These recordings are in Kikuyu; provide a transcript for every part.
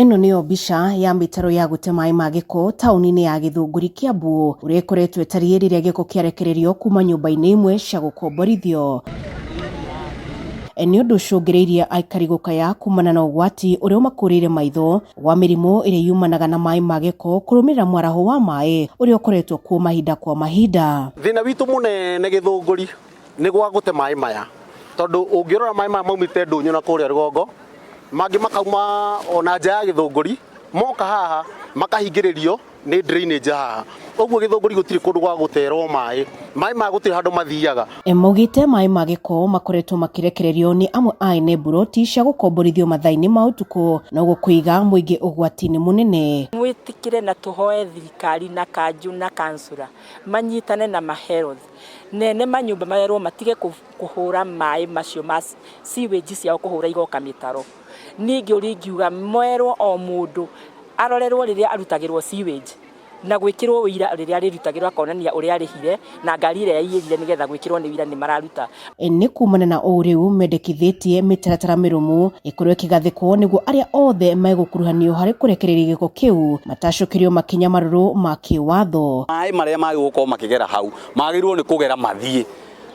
Ĩno nĩyo mbica ya mĩtaro ya gũte maĩ ma gĩko taũni-inĩ ya Gĩthũngũri, Kiambu, ũrĩa ĩkoretwo ĩtariĩ rĩrĩa gĩko kĩarekererio kuma nyũmba-inĩ imwe cia gũkomborithio. Nĩ ũndũ ũcũngĩrĩirie aikari gũkaya kumana na ũgwati ũrĩa ũmakũrĩire maitho wa mĩrimũ ĩrĩa yumanaga na maĩ ma gĩko kũrũmĩrĩra mwaraho wa maĩ ũrĩa ũkoretwo kuo mahinda kwa mahinda. Thĩna witũ mũnene Gĩthũngũri nĩ gwa gũte maĩ maya, tondũ ũngĩrora maĩ maya maumĩte ndũnyũ na kũrĩa rũgongo, mangĩ makauma ona nja ya Gĩthũngũri, moka haha makahingĩrĩrio nĩ drainage haha. Ũguo Gĩthũngũri gũtirĩ kũndũ gwa gũterwo maĩ, maĩ maya gũtirĩ handũ mathiaga. Maugĩte maĩ ma gĩko makoretwo makĩrekererio nĩ amwe a ene mburoti cia gũkomborithio mathaa-inĩ ma ũtukũ na ũguo kũiga mũingĩ ũgwati-inĩ mũnene. Mwĩtĩkĩre na tũhoe thirikari na kanjũ na kansura manyitane na ma health nene manyũmba merwo matige kũhũra maĩ macio ma sewage ciao kũhũra igoka mĩtaro. Ningĩ ũrĩa ingiuga merwo o mũndũ arorerwo rĩrĩa arutagĩrwo sewage na gwĩkĩrwo ũira rĩrĩa arĩrutagĩrwo akonania ũrĩa arĩhire na ngari ĩrĩa yaiyĩrire nĩgetha gwĩkĩrwo nĩ ũira nĩ mararuta. Nĩ kumana na ũũ rĩu mendekithĩtie mĩtaratara mĩrũmu ĩkorwo ĩkĩgathĩkwo nĩguo arĩa othe megũkuruhanio harĩ kũrekereria gĩko kĩu matacũkĩrio makinya marũrũ ma kĩwatho. Maĩ marĩa magĩrĩirwo gũkorwo makĩgera hau magĩrĩirwo nĩ kũgera mathiĩ,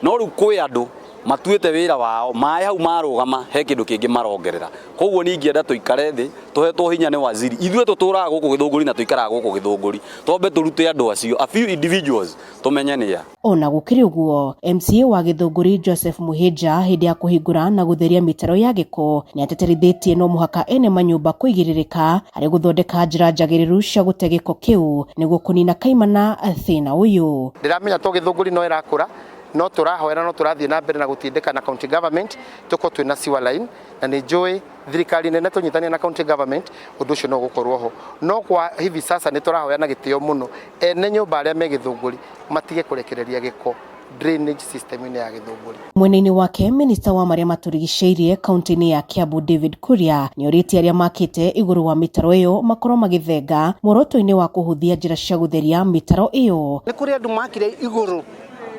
no rĩu kwĩ andũ matuĩte wĩra wao maĩ hau marũgama he kĩndũ kĩngĩ marongerera. Koguo niĩ ingĩenda tũikare thĩ tũhetwo hinya nĩ waziri, ithuĩ tũtũraga gũkũ Gĩthũngũri na tũikaraga gũkũ Gĩthũngũri, twambe tũrute andũ acio a few individuals tũmenye nĩa. Ona gũkĩrĩ ũguo, MCA wa Gĩthũngũri Joseph Mũhĩnja hĩndĩ ya kũhingũra na gũtheria mĩtaro ya gĩko nĩatĩtĩrithĩtie no mũhaka ene manyũmba kũigĩrĩrĩka harĩ gũthondeka njĩra njagĩrĩru cia gũte gĩko kĩu nĩguo kũnina kaimana thĩna ũyũ. Ndĩramenya to Gĩthũngũri no ĩrakũra, no tũrahoera no tũrathiĩ na mbere na gũtindĩka na county government tũkorwo twĩna sewer line, na nĩ njũĩ thirikari nene tũnyitania na county government ũndũ ũcio no ũgũkorwo ho. No kwa hivi sasa nĩ tũrahoya na gĩtĩo mũno ene nyũmba arĩa me Gĩthũngũri matige kũrekereria gĩko drainage system-inĩ ya Gĩthũngũri. Mwena-inĩ wake, minista wa marĩa matũrigicĩirie kaunti-inĩ ya Kiambu David Kuria nĩorĩtie arĩa makĩte igũrũ wa mĩtaro ĩyo makorwo magĩthenga muoroto-inĩ wa kũhũthia njĩra cia gũtheria mĩtaro ĩyo. Nĩ kũrĩ andũ makire igũrũ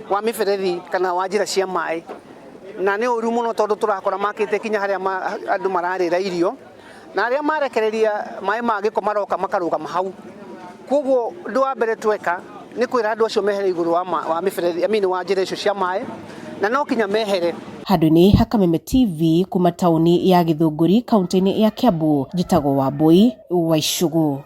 wa mĩberethi kana wa njĩra cia maĩ, na nĩ ũru mũno tondũ tũrakora makĩte kinya harĩa andũ mararĩra irio, na arĩa marekereria maĩ ma gĩko maroka makarũgama hau. Koguo ũndũ wa mbere tweka nĩ kwĩra andũ acio mehere igũrũ wa mĩberethi, I mean wa njĩra icio cia maĩ, na no kinya mehere. Handũ-inĩ ha Kameme TV kuma taũni ya Gĩthũngũri kaunti-inĩ ya Kiambu, njĩtagwo Wambui wa Icũgũ.